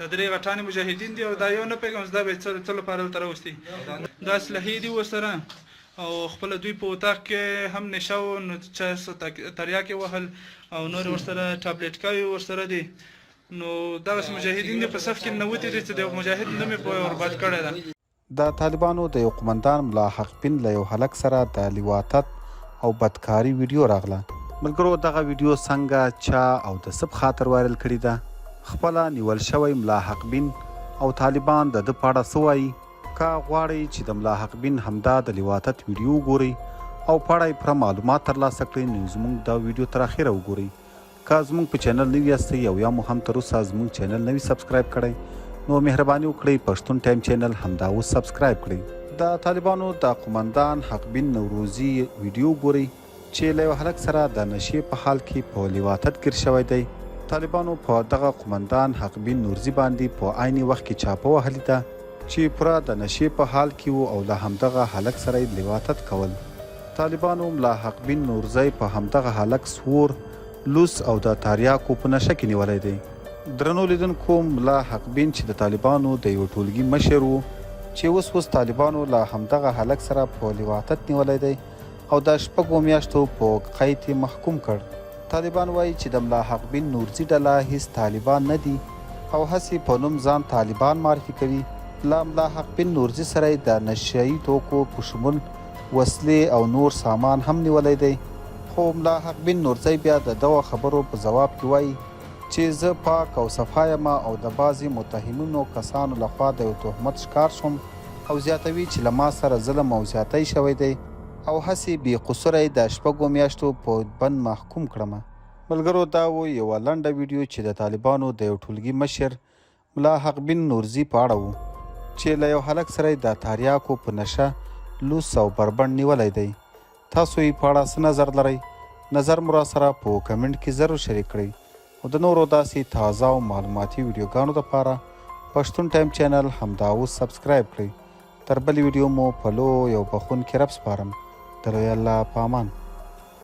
دا درې غټان مجاهدین دي او دا یو نه پوهېږم چې دا به یې څه لپاره دلته راوستي. دا اسلحې دي ورسره او خپله دوی په اتاق کې هم نشه وو، نو چا څه تریاک یې وهل او نور ورسره ټابلیټکاوې ورسره دي. نو دغسې مجاهدین دي په صف کې ننوتي دي چې د یو مجاهد نوم یې په وربد کړی ده. د طالبانو د یو قومندان ملا حق بین له یو هلک سره د لواطت او بدکاري ویډیو راغله. ملګرو دغه ویډیو څنګه، چا او د څه په خاطر وایرل کړې ده؟ خپله نیول شوی ملا حق بین او طالبان د ده په اړه څه وایي؟ که غواړئ چې د ملا حق بین همدا د لواطت ویډیو وګورئ او په اړه یې پوره معلومات ترلاسه کړئ نو زمونږ دا ویډیو تر اخره وګورئ. که زموږ په چینل نوي یاستئ او یا مو هم تر اوسه زموږ چینل نه وي سبسکرایب کړی نو مهرباني وکړئ پښتون ټایم چینل همدا اوس سبسکرایب کړئ. د طالبانو د قومندان حقبین نوروزي ویډیو ګورئ چې له یو هلک سره د نشې په حال کې په لواطت ګیر شوی دی. طالبانو په دغه قومندان حقبین نورزي باندې په عین وخت کې چاپه وهلې ده چې پوره د نشې په حال کې و او له همدغه هلک سره یې لواطت کول. طالبانو ملا حقبین نورزی په همدغه هلک سور، لوس او د تاریاکو په نشه کې نیولی دی. درنو لیدونکو ملا حقبین چې د طالبانو د یوه ټولګي مشر و، چې اوس اوس طالبانو له همدغه هلک سره په لواطت نیولی دی او د شپږو میاشتو په قید یې محکوم کړ. طالبان وايي چې د ملا حقبین نورزي ډله هیڅ طالبان نه دي او هسې په نوم ځان طالبان معرفي کوي. له ملا حقبین نورزي سره یې د نشه یي توکو په شمول وسلې او نور سامان هم نیولی دی. خو ملا حق بین نورزی بیا د دغو خبرو په ځواب کې وايي چې زه پاک او صفا یم او د بعضې متهمینو کسانو له خوا د یو تهمت ښکار شوم او زیاتوي چې له ما سره ظلم او زیاتی شوی دی او هسې بې قصوره یې د شپږو میاشتو په بند محکوم کړم. ملګرو دا وو یوه لنډه ویډیو چې د طالبانو د یو ټولګي مشر ملا حقبین نورزي په اړه وو چې له یو هلک سره یې د تاریاکو په نشه لوس او بربنډ نیولی دی. تاسو یې په اړه څه نظر لرئ؟ نظر مو راسره په کمنټ کې ضرور شریک کړئ او د نورو داسې تازه او معلوماتي ویډیوګانو لپاره پښتون ټایم چینل همدا اوس سبسکرایب کړئ. تر بلې ویډیو مو په لوی او بخښونکي رب سپارم. د لوی الله په امان.